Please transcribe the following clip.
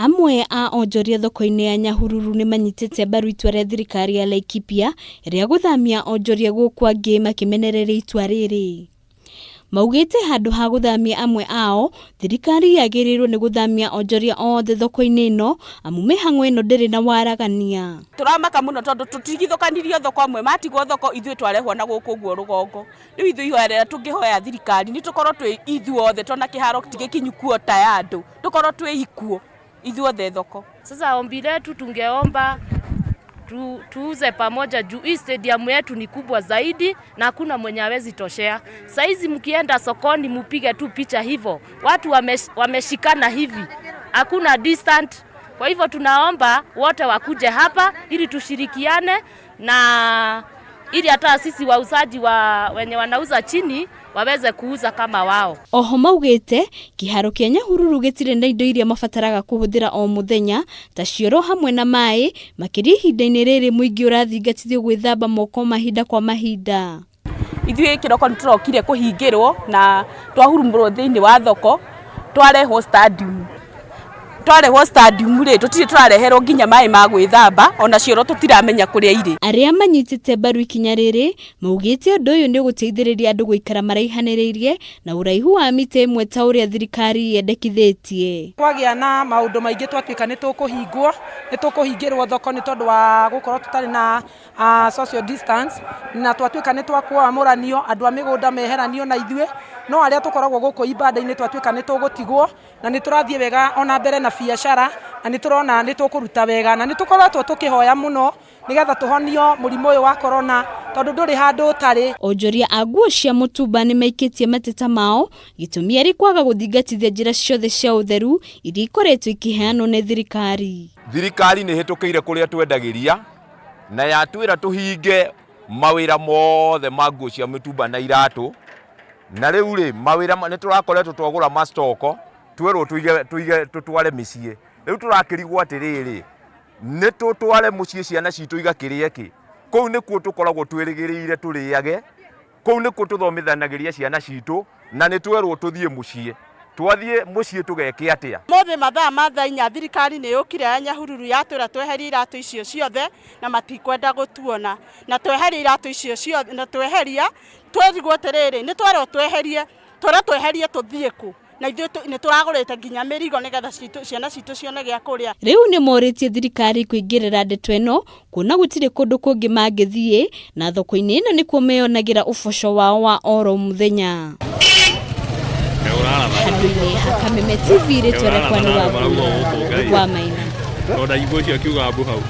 Amwe a onjoria thoko-inĩ ya Nyahururu nĩmanyitĩte mbaru itua rĩa thirikari ya Laikipia rĩa gũthamia onjoria gũkũ angĩ makĩmenereria itua rĩrĩ. Maugĩte handũ ha gũthamia amwe ao, thirikari yagĩrĩirwo nĩ gũthamia onjoria othe thoko-inĩ ĩno amu mĩhang'o ĩno ndĩrĩ na waragania. Tũramaka mũno tondũ tũtigithũkanirio thoko, amwe matigwo thoko, ithuĩ twarehwo na gũkũ ũguo rũgongo. Rĩu ithuĩ ihoya rĩrĩa tũngĩhoya thirikari nĩ tũkorwo twĩ ithuothe, tondũ ona kĩharo ti gĩkinyu kuota ya andũ, tũkorwo twĩ ikuũ ithuothe thoko. Sasa ombi letu tungeomba tuuze pamoja juu hii stadium yetu ni kubwa zaidi na hakuna mwenye hawezi toshea. Saizi mkienda sokoni mupige tu picha hivyo, watu wameshikana hivi, hakuna distant. Kwa hivyo tunaomba wote wakuje hapa ili tushirikiane na ili hata sisi wauzaji wa wenye wanauza chini waweze kuuza kama wao. Oho maugĩte kĩharo kĩa Nyahururu gĩtirĩ na indo iria mabataraga kũhũthĩra o mũthenya ta cioro hamwe na maĩ, makĩria ihinda-inĩ rĩrĩ mũingĩ ũrathingatithio gwĩthamba moko mahinda kwa mahinda. Ithuĩ kĩroko nĩ tũrokire kũhingĩrwo na twahurumũrwo thĩinĩ wa thoko, twarehwo stadium. Twarehwo stadium rĩ, tũtirĩ tũrareherwo nginya maĩ ma gwĩthamba, ona cioro tũtiramenya kũrĩa irĩ. Arĩa manyitĩte mbaru ikinya rĩrĩ maugĩte ũndũ ũyũ nĩ ũgũteithĩrĩria andũ gũikara maraihanĩrĩirie na ũraihu wa mita ĩmwe ta ũrĩa thirikari yendekithĩtie. Kwagĩa na maũndũ maingĩ twatuĩka nĩ tũkũhingwo, nĩ tũkũhingĩrwo thoko nĩ tondũ wa gũkorwo tũtarĩ na social distance, na twatuĩka nĩ twakwamũranio, andũ a mĩgũnda meheranio na ithuĩ, no arĩa tũkoragwo gũkũ ibanda-inĩ twatuĩka nĩ tũgũtigwo, na nĩ tũrathiĩ wega ona mbere na biacara, na nĩ tũrona nĩ tũkũruta wega, na nĩ tũkoretwo tũkĩhoya mũno nĩgetha tũhonio mũrimũ ũyũ wa corona, tondũ ndũrĩ handũ ũtarĩ. Onjoria a nguo cia mũtumba nĩ maikĩtie mateta mao gĩtũmi arĩ kwaga gũthingatithia njĩra ciothe cia ũtheru iria ikoretwo ikĩheanwo nĩ thirikari. Thirikari nĩ ĩhĩtũkĩire kũrĩa twendagĩria na yatwĩra tũhinge mawĩra mothe ma nguo cia mĩtumba na iratũ, na rĩu rĩ mawĩra nĩ tũrakoretwo twagũra mastoko twerwo tũige tũige tũtware mĩciĩ. Rĩu tũrakĩrigwo atĩrĩrĩ, nĩ tũtware mũciĩ ciana citũ igakĩrĩe kĩ? Kũu nĩkuo tũkoragwo twĩrĩgĩrĩire tũrĩage, kũu nĩkuo tũthomithanagĩria ciana citũ, na nĩ twerwo tũthiĩ mũciĩ. Twathiĩ mũciĩ tũgeke atĩa? Mũthĩ mathaa ma thaa inya thirikari nĩ yũkire ya Nyahururu yatwĩra tweherie iratũ icio ciothe na matikwenda gũtuona, na tweheria iratũ icio ciothe, na tweheria twerigwo atĩrĩrĩ, nĩ twerwo tweherie, twerwo tweherie tũthiĩ kũ? Na ithuĩ nĩ tũragũrĩte nginya mĩrigo nĩgetha ciana citũ cione gĩa kũrĩa. Rĩu nĩ morĩtie thirikari kũingĩrĩra ndeto ĩno kuona gũtirĩ kũndũ kũngĩ mangĩthiĩ na thoko-inĩ ĩno nĩkuo meyonagĩra ũboco wao wa oro mũthenya. Handũ-inĩ ha Kameme TV, rĩtwa rĩakwa nĩ Wambui wa Maina. Ona igũ ũcio akiuga mbu hau.